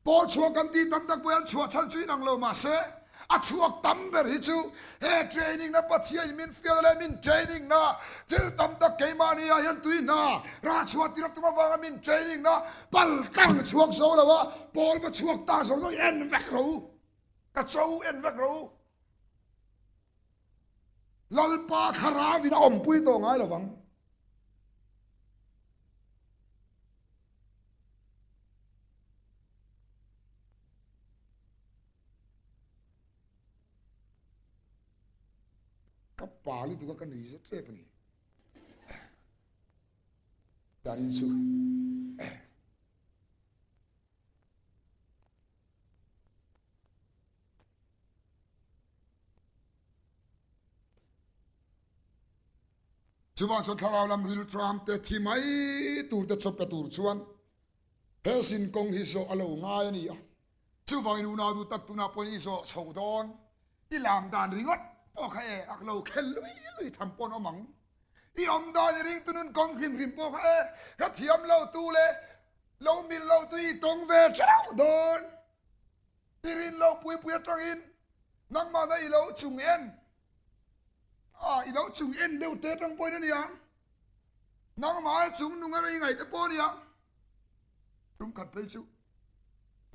pawl chhuak kan tih tam tak pawh hian chhuah chhan chu inang lo mahse a chhuak tam ber hi chu he training na Pathian min fial leh min training na thil tam tak keimahni ah hian tui hna rah chhuah tir a tum avanga min training na pal tlang chhuak zo lo a pawl va chhuak ta zo zawng en vek ro ka cho en vek ro Lalpa thlarau in a awmpui tawh ngai lovang. Ka pa lutuk a ka nui zet tep a ni. Danin chu. Chuvang chuan thlarau lam rilṭam te thi mai tur te chawp pe tur chuan he sin kawng hi zawh a lo ngai a ni a. Chuvangin unau duh tak tunah pawhin i zawh chho dawn. I lam dan ringawt pawh kha e a lo khel lui lui tham paw'n awm ang. I awm dan i ringtu nun kawng hrim hrim pawh kha e hrethiam lo tu leh lo mil lo tu i tawng ve theuh dawn. I rin lo pui pui atangin nangmahna i lo chung en a, i lo chung en deuh te atang pawhin a nia, nangmah a chung nung a rei ngaih te pawh a nia. Tum khat phei chu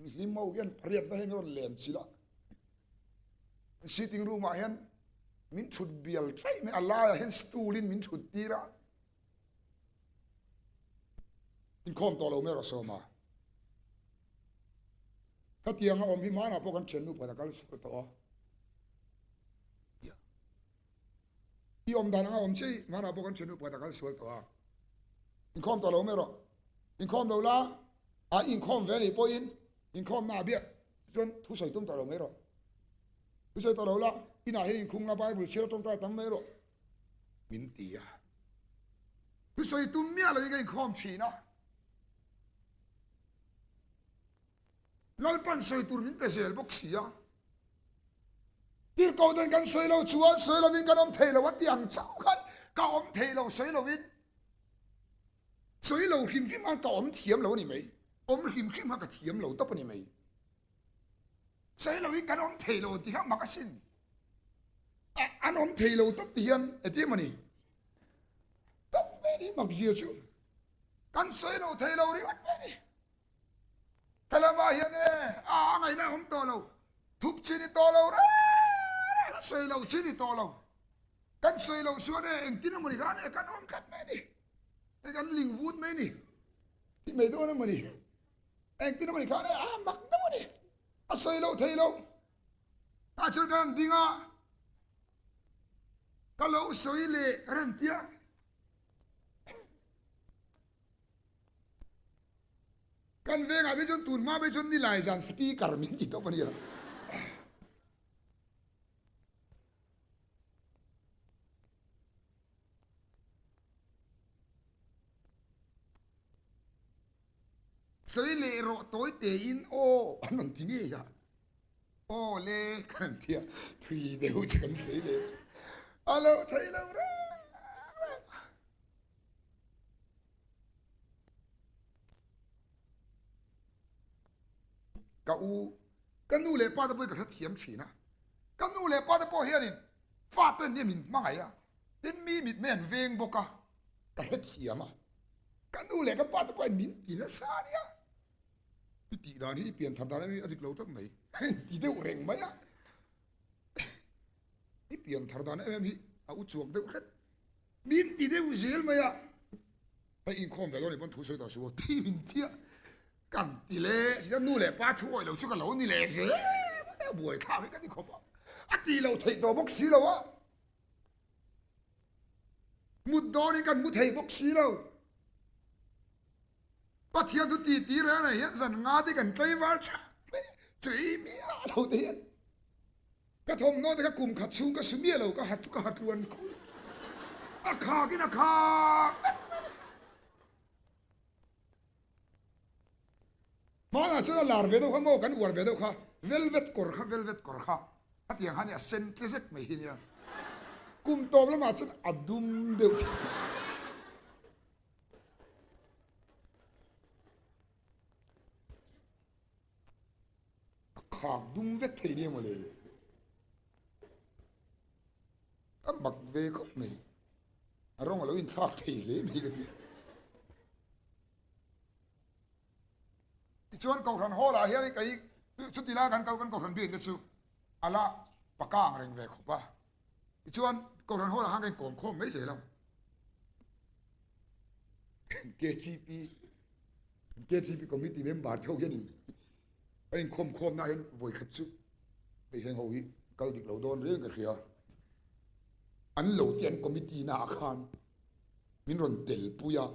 mihlim ho hian pariat va hian rawn len chilh a, sitting room ah hian min thut bial tlaih mai, a laiah hian stool in min thut tir a, inkhawm tawh lo mai rawh sawma. Hetiang a awm hi hmanah pawh kan thiannu pakhat a kal sual tawh a. I awm dan anga awm chi hmanah pawh kan thiannu pakhat a kal sual tawh a. Inkhawm tawh lo mai rawh. Inkhawm lo la, a inkhawm ve anih pawhin inkhawmna ah biak chuan thu sawi tum tawh lo mai rawh. Thusawi tawh lo la, inah hian inkhung la, Bible chhiar tawngtai tam mai rawh min ti a. Thusawi tum miah loin ka inkhawm thin a. Lalpan sawi tur min pe zel bawk si a. Tirhkoh den kan sawi lo chuan sawi lovin kan awm thei lo a ti ang chauh khan ka awm thei lo sawi lovin sawi lo hrim hrim khan ka awm thiam lo a ni mai. Awm hrim hrim khan ka thiam lo tawp a ni mai. Sawi lovin kan awm thei lo tih kha mak asin. An awm thei lo tawp ti hian engtin emaw ni tawp mai ni mak zia chu kan sawi lo thei lo ringawt mai ni. Helamah hian e a a ngaihna a awm tawh lo, thup chi ni tawh lo reng reng a sawi lo chi ni tawh lo. Kan sawi loh chuan e engtin emaw ni khan e kan awm tlat mai ni. Hei kan ling vut mai ni. Ti mai dawn emaw ni. Engtin emaw ni khan e a mak deuh a ni. A sawi loh thei loh. Tah chuan kan han ding a, ka lo sawi leh ka rem tia. Kan vengah phei chuan tun hma phei chuan nilai zan speaker min ti tawp a nia. Sawi leh rawh tawi tein aw an rawn ti ngei a. Aw le kan han ti a, thui deuh chu kan sawi leh tawh. A lo thei lo reng reng. Ka u, ka nu leh pa te pawh hi ka hrethiam thin a. Ka nu leh pa te pawh hianin fate an nia min hmangaih a, tin mi mitmei an veng bawk a, ka hrethiam a. Ka nu leh ka pa te pawhin min ti nasa a nia. I tih dan hi i pian thar dan em hi a dik lo tlat mai. A inti deuh reng mai a. I pian thar dan em em hi a u chuak deuh hret. Min ti deuh zel mai a. Hei inkhawm ve dawn ni pawn thu sawi tawh suh aw ti min tia. Kan ti leh thin a, nu leh pa thu awih lo chu ka lo ni leh zel mai a, buai thlak hi ka ti khawp a. A tih loh theih tawh bawk si lo a. Mut dawnin kan mu thei bawk si lo. Pathian chu ti ti reng reng hian zan nga te kan tlei var tha mai a, chui miah lo te hian ka thawmhnaw te kha kum khat chhung ka su miah lo, ka ha ka ha tluan khut a khak in a khak vek mai a ni. Hmanah chuan a lar ve deuh kha maw kan uar ve deuh kha velvet kawr kha velvet kawr kha hetiang kha nia sen tle zet mai hi nia kum tawp lamah chuan a dum deuh thei a khak dum vek thei nia mawle a mak ve khawp mai a rawng a lo inthlak thei hle mai ka ti. Tichuan Kohhran Hall ah hian kei chuti lai kan kal kan Kohhran biak te chu a la paka ang reng ve khawp a. Tichuan Kohhran Hall ah khan ka inkawm khawm mai zel a. KTP KTP committee member te ho hian in an inkhawm khawm na hian vawi khat chu hei heng ho hi kal dik lo dawn reng ka hria. An lo te an committee na ah khan min rawn tel pui a.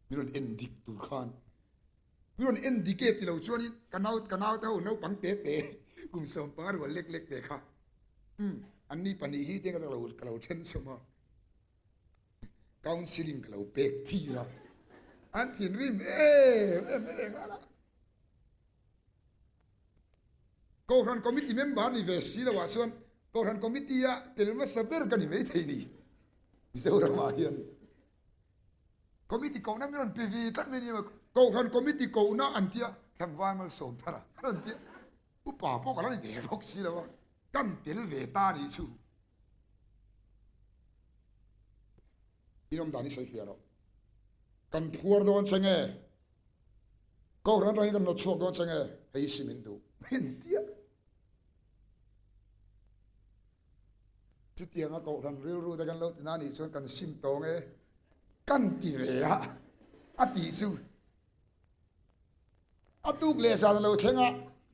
min rawn en dik tur khan min rawn en dik e ti lo chuanin ka nau ka nau te ho naupang te te kum 15 rual lek lek te kha um an ni pahnih hi te ka lo ka lo then sawm a counseling ka lo pek thir a an thinrim em em em em a Kohhran committee member ni ve si lo ah chuan Kohhran committee a tel hmasa ber ka ni maithei ni Mizoramah hian. Committee kohna min rawn pe ve tlat mai a ni a, Kohhran committee kohna an tia tlangval malsawm thar a an rawn tia, upa pawh ka la ni ve bawk si lo a, kan tel ve ta a nih chu. In awm dan hi sawi fiah rawh. Kan phuar dawn che nge? Kohhran atangin kan nawt chhuak dawn che nge? Hei hi sim in duh min tia. Chutianga kohhran rilru te kan lo ti na nih chuan kan sim tawng e, kan ti ve a, a tih chu a tuk leh zan a lo thleng a,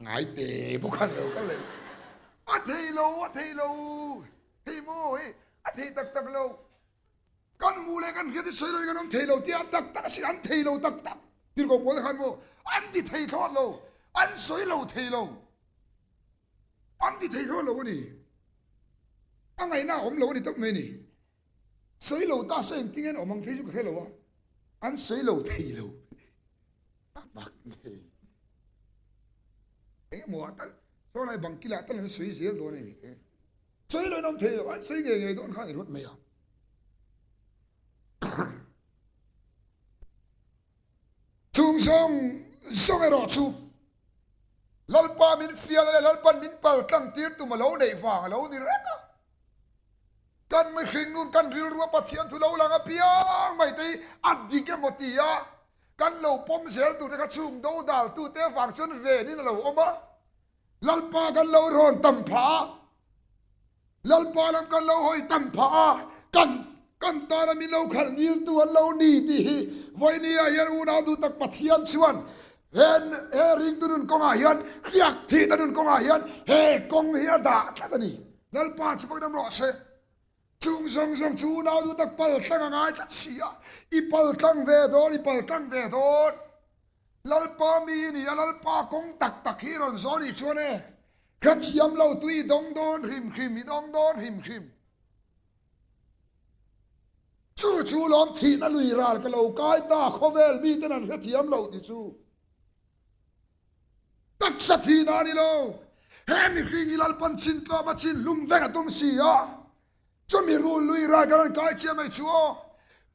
ngai te bawk a lo kal leh a thei lo, a thei lo, hei maw hei a thei tak tak lo, kan hmuh leh kan hriat hi sawi loin kan awm thei lo tih a tak tak a si, an thei lo tak tak, tirhkoh pawl te khan maw an ti thei thlawt lo, an sawi lo thei lo. An ti thei hlawh lo a ni. A ngaihna a awm lo a ni tawp mai a ni. Sawi lo ta se engtin an awm ang phei chu ka hre lo a, an sawi lo thei lo. A bak ngei. Eng emaw ah tal saw lai bang kilah tal an sawi zel dawn a ni. Sawi lo in awm thei lo, an sawi ngei ngei dawn kha a ni rawt mai a. Chung zawng zawng erawh chu Lalpa min fial leh Lalpan min pal tlang tir tum a lo neih vang a lo ni reng a. Kan mihring nun kan rilrua Pathian thu lo lang apiang mai te hi a dik emaw ti a, kan lo pawm zel tur te kha chung dodal tute avang chuan venin a lo awm a. Lalpa kan lo rawn tam phah a, Lalpa lam kan lo hawi tam phah a, kan kan tana min lo khalh niltu an lo ni tih hi vawinia hian unau duh tak Pathian chuan he he ringtu nun kawngah hian hriak thihna nun kawngah hian he kawng hi a dah tlat a ni. Lalpa chu vawiin awm rawh se. Chung zawng zawng chu unau duh tak pal tlang a ngai tlat si a, i pal tlang ve dawn, i pal tlang ve dawn. Lalpa mi i ni a, Lalpa kawng tak tak hi rawn zawh nih chuan e, hrethiam lo tu i dawng dawn hrim hrim, i dawng dawn hrim hrim. Chu chu lawm thihna lui ral ka lo kai ta, khawvel miten an hrethiam lo ti chu. Taksa thihna a ni lo. He mihring hi Lalpan chin tlawm a chin hlum vek a tum si a. Chumi rul lui ral kan rawn kai chiah mai chu aw.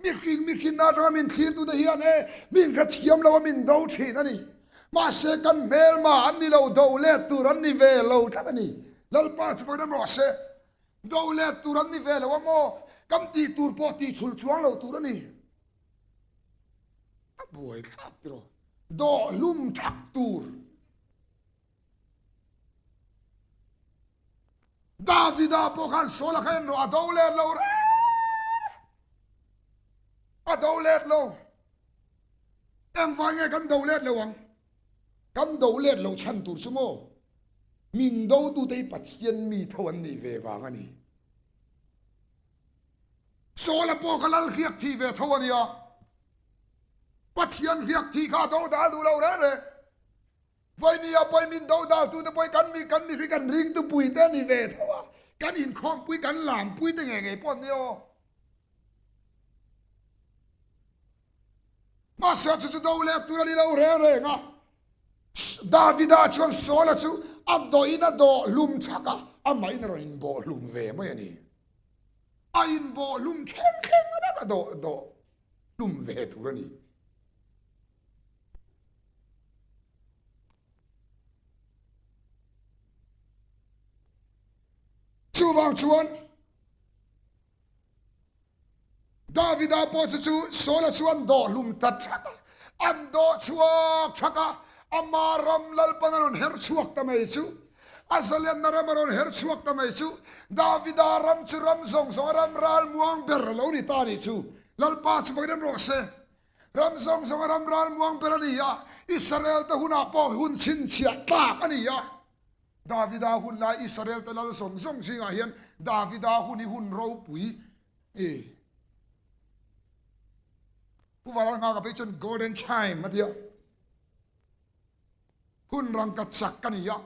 Mihring mihrinna atanga min thlirtute hian e min hrethiam lo a min do thin a ni. Mahse kan hmelma an ni lo, do let tur an ni ve lo tlat a ni. Lalpa chu vawiin rawh se. Do let tur an ni ve lo a maw? Kan tih tur pawh tih chhul chuang lo tur a ni. A buai thlak tiraw? Dawh hlum thak tur. Davida pawh khan Saula kha en rawh, a do let lo reng. A do let lo. Engvai nge kan do let lo ang? Kan do let lo chhan tur chu maw? Min dotute hi Pathian mi tho an nih ve vang a ni. Saula pawh kha lal hriak thih ve tho a nia. Pathian hriak thih kha a do dal duh lo reng reng. Vawinia pawhin min do dal tute pawhin kan mi kan mihring kan ringtupui te a ni ve tho a. Kan inkhawmpui kan lampui te ngei ngei pawh an nia aw. Mahse chu chu do leh tur a ni lo reng reng a. Davida chuan Saula chu a dawhin a dawh hlum chhak a, amahin a rawn inbawh hlum ve mai a ni. A inbawh hlum thleng thleng reng a dawh dawh hlum ve tur a ni. Chuvang chuan Davida pawh chu chu Saula chu an dawh hlum ta thak a, an dawh chhuak thak a, ama ram Lalpan a rawn her chhuak ta mai chu, a zalenna ram a rawn her chhuak ta mai chu, Davida ram chu ram zawng zawng a ram ral muang ber a lo ni ta nih chu, Lalpa chu vawiin rawh se. Ram zawng zawng a ram ral muang ber a ni a, Israel te hunah pawh hun chhinchhiah tlak a ni a. Davida hun lai Israel te lal zawng zawng zingah hian Davida hun hi hun ropui i Pu Valalnghaka phei chuan golden time a ti a, hun rangka chak a ni a.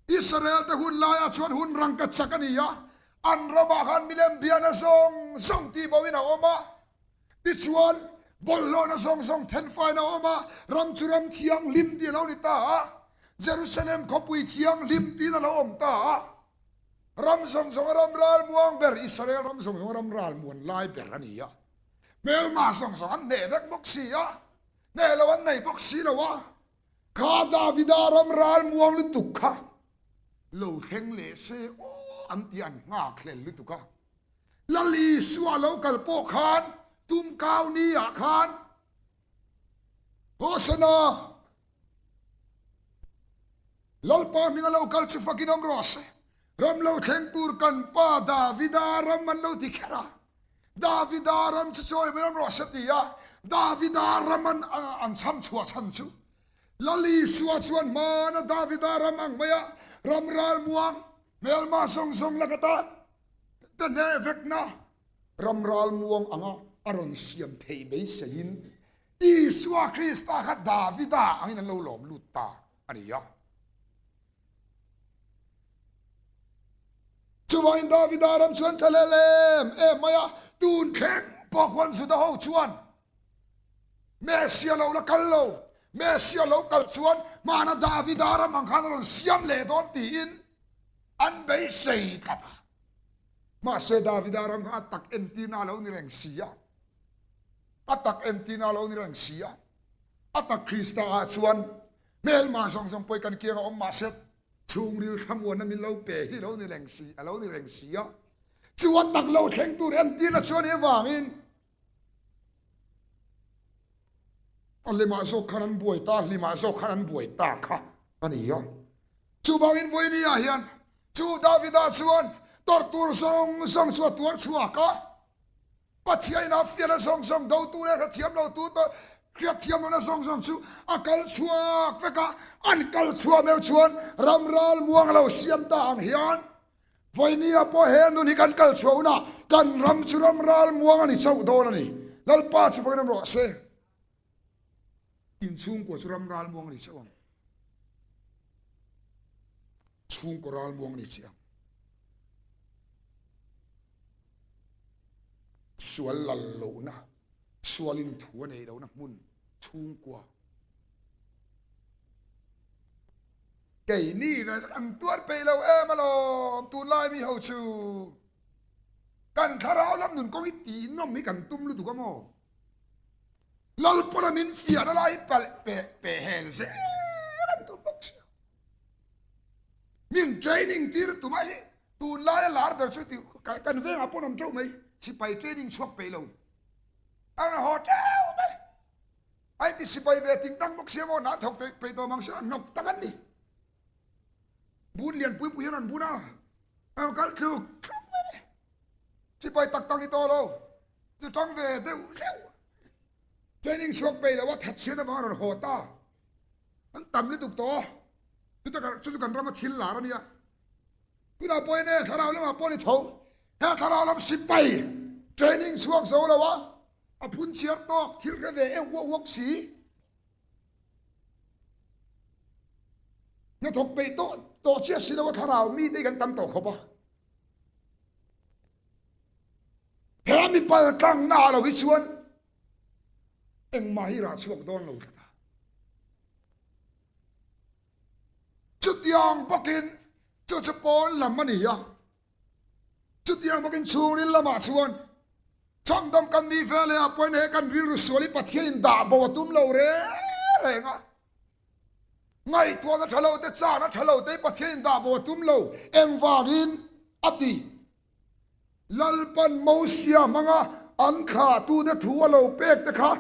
Israel te hun laiah chuan hun rangka chak a ni a, an ramah khan milem biana zawng zawng tih boin a awm a. Tichuan, bawlhhlawhna zawng zawng thenfain a awm a, ram chu ram thianghlim tih a lo ni ta a, Jerusalem khawpui thianghlim tiin a lo awm ta a. Ram zawng zawng a ram ralmuang ber, Israel ram zawng zawng a ram ralmuan lai ber a ni a. Hmelma zawng zawng an hneh vek bawk si a, hneh lo an nei bawk si lo a. Kha Davida ram ralmuang lutuk kha lo thleng leh se aw an ti an nghakhlel lutuk a. Lal Isua lo kal pawh khan tumkau ni ah khan Hosana Lalpa hminga lo kal chu fakin awm rawh se. Ram lo thleng tur kan pa Davida ram an lo ti kher a. Davida ram chu chawi mai awm rawh se ti a Davida ram an an chham chhuah chhan chu Lal Isua chuan hmana Davida ram ang maia ram ral muang hmelma zawng zawng laka tan Ka hneh vekna ram ral muang anga a rawn siam theih beiseiin Isua Krista kha Davida angin an lo lawm lut ta. a ni a. Chuvangin Davida ram chuan thlahlel em em mai a, tun thleng pawh khuan Juda ho chuan Messia lo la kal lo, Messia lo kal chuan hmana Davida ram ang khan a rawn siam leh dawn tiin an beisei tlat a. Mahse Davida ram kha a tak entirna a lo ni reng si a, a tak entirna a lo ni reng si a, a tak Krista ah chuan hmelma zawng zawng pawh kan kiang a awm mahse chhungril thlamuanna min lo pe hi lo ni reng si, a lo ni reng si a. Chu a tak lo thleng tur entirna chuan hi avangin a limah zawk khan an buai ta, hlimah zawk khan an buai ta kha a ni a. Chuvangin vawiini ah hian chu Davida chuan tawrh tur zawng zawng chu a tuar chhuak a, Pathiain a fiahna zawng zawng dotu leh hrethiam lotu hriatthiam lohna zawng zawng chu a kal chhuak vek a, an kal chhuah meuh chuan ram ral muang lo siam ta ang hian vawinia pawh he nun hi kan kal chhuah hunah kan ram chu ram ral muang a ni chauh dawn a ni. Lalpa chu vawiin awm rawh se. Inchhungkua chu ram ral muang a ni chauh ang. Chhungkaw ral muang a ni chiah ang. Sual lal lohna, sualin thu a neih lohna hmun chhungkua. Keini ve chu kan tuar peih lo em alawm tunlai mi ho chu. Kan thlarau lam nun kawng hi tihnawm hi kan tum lutuk a maw? Lalpawna min fiahna lai hi palh peh peh hel zel an tum bawk sia. Min training tir tuma hi tunlaia lar ber chu ti kan vengah pawn awm teuh mai sipai training chhuak peih lo a rawn haw teuh mai. A inti sipai ve ting tang bawk sia maw hna thawk peih tawh mang sia hnawk tak an ni. Bun lian pui pui hian an bun a, a rawn kal thluk thluk mai a ni. Sipai tak tak ni tawh lo chu tang ve deuh zeuh. Training chhuak peih lo a that chhiat avang a rawn haw ta. An tam lutuk tawh a, chuta chu chu kan rama thil lar a nia. Tunah pawh hian e thlarau lamah pawh ni tho, he thlarau lam sipai training chhuak zo lo a, a phun chhiar tawk thil hre ve euh uak uak si. Hnathawk peih tawh tawh chiah si lo a thlarau mite hi kan tam tawh khawp a. He mi pal tlangna ah lo hi chuan engmah hi rah chhuak dawn lo tlat a. Chutiang bawkin chu chu pawn lam a ni a, chutiang bawkin chhungril lamah chuan chhandam kan nih ve leh ah pawhin he kan rilru sual hi Pathianin dah bo a tum lo reng reng a. Ngaihtuahna tha lo te, chana tha lo te hi Pathianin dah bo a tum lo engvangin a ti. Lalpan Mosia hmanga an thlahtute thu a lo pek te kha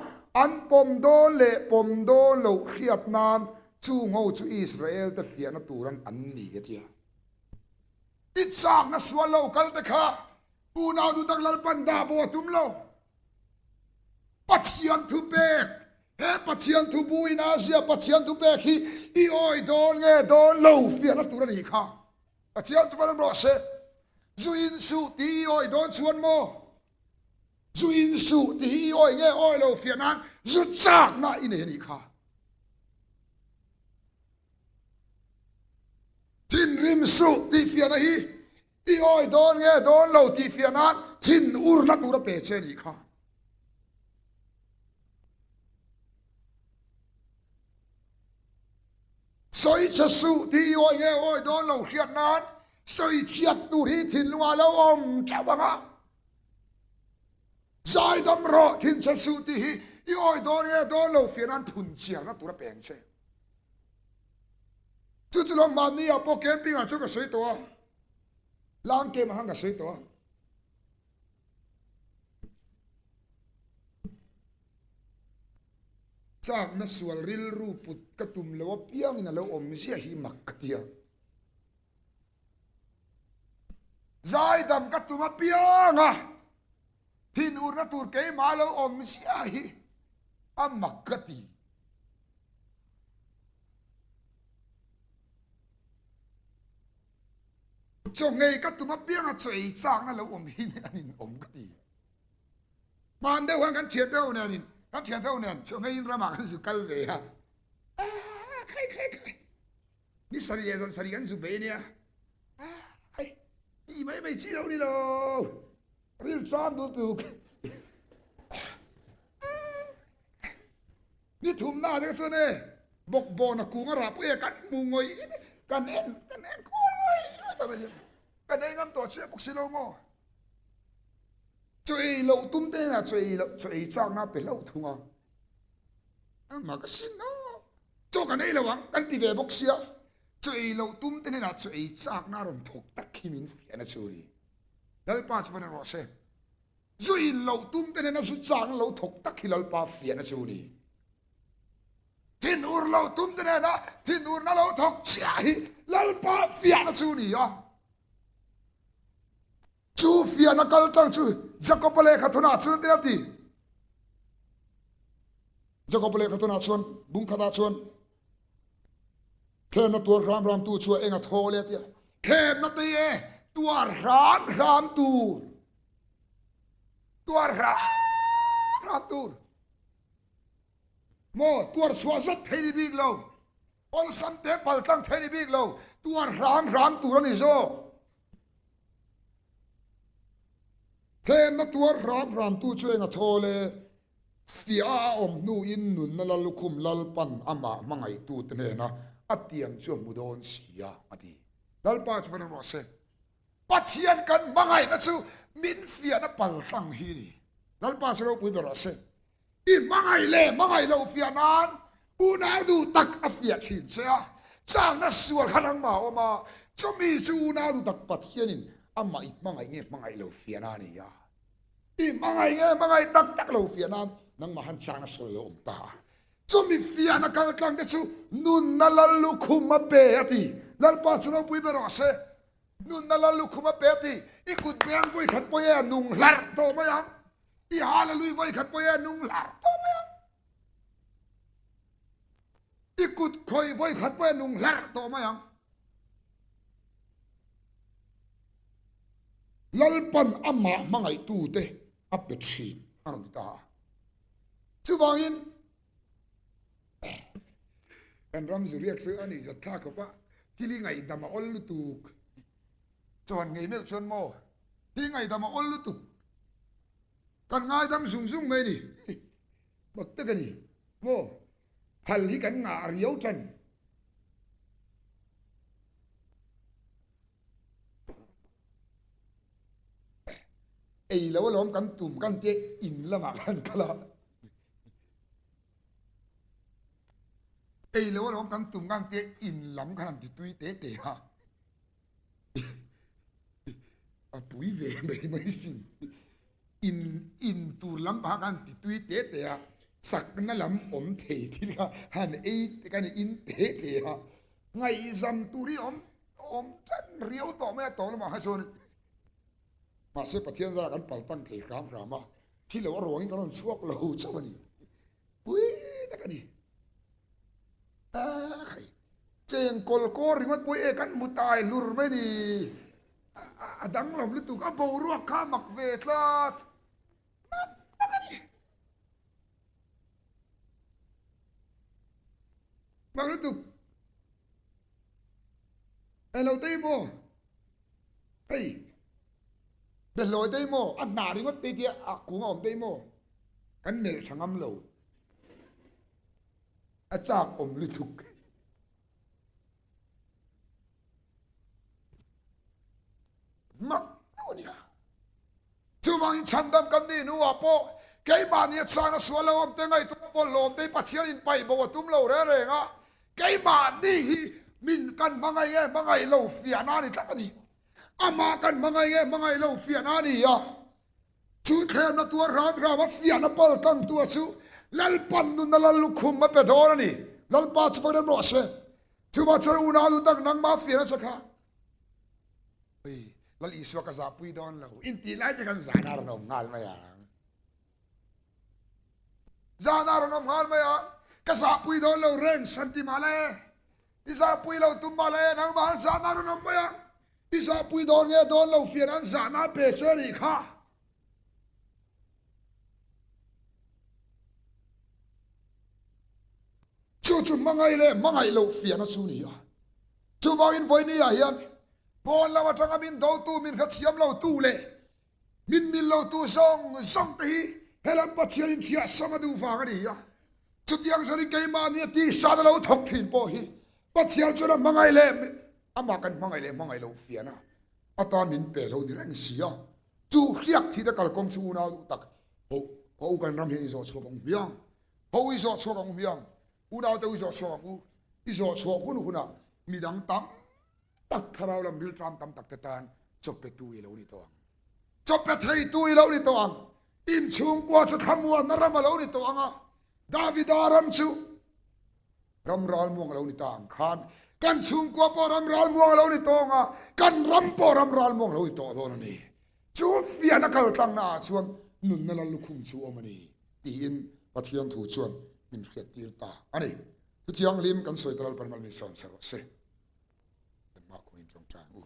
an pawm dawn leh pawm dawn loh hriat nan chungho chu Israel te fiahna turan an ni a ti a. I chakna sual lo kal te kha unau duhtak Lalpan dah bo a tum lo. Pathian thu pek, he Pathian thu bu in a zia Pathian thu pek hi i awi dawn nge dawn lo fiahna tur a nih kha. Pathian chu van rawh se, zu in suh tih i awi dawn chuan maw? Zu in suh tih hi i awi nge awi lo fiah nan zu chakna i nei a nih kha. Thinrim suh tih fiahna hi I awi dawn nge dawn lo tih fiah nan thin urna tur a pe che nih kha. Sawi che suh tih i awi nge awi dawn lo hriat nan sawi chhiat tur hi thinlungah lo awm teuh ang a. Zaidam rawh thin che suh tih hi i awi dawn nge dawn lo fiah nan phun chiarna tur a peng che. Chu chu lo mahni ah pawh camping ah chuan ka sawi tawh a, lang kem ah khan ka sawi tawh a. Chakna sual rilru put ka tum lo apiangin a lo awm ziah hi mak ka ti a. Zaidam ka tum apiang a, thinurna tur keimah a lo awm ziah hi a mak ka ti. Chaw ngei ka tum apianga chaw ei chakna lo awm hi an in awm ka ti. Hman deuh khan kan thian deuh nen in kan thian deuh nen chaw ngei in ramah kan zu kal ve a. Khai khai khai. Ni sarih leh zan sarih kan zu bei ania. Ai, ti mai mai chi lo ni lo. Ril tram lutuk. Ni thumna te chuan e bawkbawn a kung a rah pawh e kan hmu ngawih kan en kan en kual ngawih ngawih ta mai hian kan ei ngam tawh chiah bawk si lo maw. Chaw ei loh tum te hnenah chaw ei loh chaw ei chakna a pe hlauh thung a. Amah ka sin aw. Chaw kan ei lo ang kan ti ve bawk sia. Chaw ei loh tum te hnenah chaw ei chakna a rawn thawk tak hi min fiahna chu a ni. Lalpa chu va ni rawh se. Zu in loh tum te nena zu chang lo thawk tak hi Lalpa fiahna chu a ni. Thinur lo tum te nena thinurna lo thawk chiah hi Lalpa fiahna chu a ni a. Chu fiahna kal tlang chu Jakoba lehkha thunah chuan te a ti. Jakoba lehkha thunah chuan bung khatah chuan Thlemna tuar hram hram tu chu a eng a thaw le tia. Thlemna te e tuar hram hram tur. Tuar hram hram tur. Maw tuar chhuah zat thei ni bik lo. Awlsam te pal tlang thei ni bik lo. Tuar hram hram tur a ni zawk. Thlemna tuar hram hram tu chu eng a thaw le. Fiah a awm hnuin nunna la lukhum Lalpan amah hmangaihtute hnena a tiang chu a hmu dawn si a, a ti. Lalpa chu va ni rawh se. Pathian kan hmangaihna chu min fiahna paltlang hi a ni. Lalpa chu ropui ber rawh se. I hmangaih leh hmangaih loh fiah nan unau duh tak a fiah thin che a, chakna sual kha nangmah a awm a, chumi chu unau duh tak Pathianin amah i hmangaih nge hmangaih lo fiahna a ni a. I hmangaih nge hmangaih tak tak lo fiah nan nangmah han chang a sawi lo awm ta a. Chumi fiahna kal tlang te chu nunna lal lukhum a pe a ti. Lalpa chu ropui ber rawh se. Nunna lal lukhum a pe a ti. I kut beng vawi khat pawh e a nung hlarh tawh mai ang. I hallelui vawi khat pawh e a nung hlarh tawh mai ang. I kut khawih vawi khat pawh e a nung hlarh tawh mai ang. Lalpan amah hmangaihtute a pe thin a rawn ti ta a. Chuvangin kan ram zuriak chu a nih zat thlak khawp a, thil hi ngaihdam a awl lutuk. Chuan ngei meuh chuan maw thil ngaihdam a awl lutuk. Kan ngaidam zung zung mai a ni. Mak tak a ni maw phal hi kan ngah riau tan. Ei lo alawm kan tum kan tia in lamah khan kal a. Ei lo alawm kan tum kan tia in lam khan an ti tui te te a. A pui ve mai mai sin. In in tur lam pah khan ti tui te te a. Chakna lam awm thei thil kha han ei kan in te te a. Ngaihzam tur hi awm awm tan riau tawh mai a tawh lamah kha chuan mahse Pathian zara kan pal tan thei hram hram a, thi lo a ruangin kan rawn chhuak lo chauh a ni. Pui tak a ni. Akhai chengkawl kawr ringawt pawh e kan hmu tai hlur mai ni. A danglam lutuk a boruak kha a mak ve tlat. Mak tak a ni. Mak lutuk. Hei lo tei maw? Hei. Behlawi tei maw? A hnah ringawt tei tia a kung a awm tei maw? Kan melh tha ngam lo. A chak awm lutuk. Mak deuh a nia. Chuvangin chhandam kan nih hnuah pawh keimahni a chana sual lo awm te ngaihtuah pawh lawm te Pathian in paih bo a tum lo reng reng a, keimahni hi min kan hmangaih nge hmangaih lo fiahna a ni tlat a ni. Amah kan hmangaih nge hmangaih lo fiahna a ni a, chu thlemna tuar hram hram a fiahna pal tangtu a chu Lalpan nunna lal lukhum a pe dawn a ni. Lalpa chu fak rem rawh se. Chuvang chuan unau duh tak nangmah fiahna che kha Ui, Lal Isua ka zahpui dawn lo. Intih lai che khan zana rawn awm nghal mai ang. Zana rawn awm nghal mai ang. Ka zahpui dawn lo reng san ti mah la e. I zahpui lo tum mah la e, nangmah an zahna rawn awm mai ang. I zahpui dawn nge dawn lo fian an zahna pe che nih kha. Chu chu hmangaih leh hmangaih loh fiahna chu ni a. Chuvangin vawinia hian pawn lam atanga min dotu, min hrethiam lotu leh min mil lotu zawng zawng te hi helam Pathian in thiah sam a duh vang a ni a. Chutiang zawnin keimahni a tihsan a lo thawk thin pawh hi Pathian chuan a hmangaih leh amah kan hmangaih leh hmangaih loh fiahna atan min pe lo ni reng si a. Chu hriak thihna kalkawng chu unau duh tak ho ho kan ram hian i zawh chhuak ang hmiang, ho i zawh chhuak ang hmiang, Unaute u zawh chhuak ang u, i zawh chhuah hun hunah midang tam tak thlarau lam rilṭam tam tak te tan chawppetu i lo ni tawh ang. Chawppe theitu i lo ni tawh ang. Inchhungkua chu thlamuanna ram a lo ni tawh ang a, Davida ram chu ram ralmuang a lo ni ta ang khan kan chhungkua pawh ram ralmuang a lo ni tawh ang a, kan ram pawh ram ralmuang a lo ni tawh dawn a ni. Chu fiahna kaltlangna ah chuan nunna lal lukhum chu awm a ni. Tiin Pathian thu chuan min hriattir ta a ni. Thu thianghlim kan sawi ta Lalpan malmi sawm sa rawh se. Kan hma kawngin tawngtai ang u.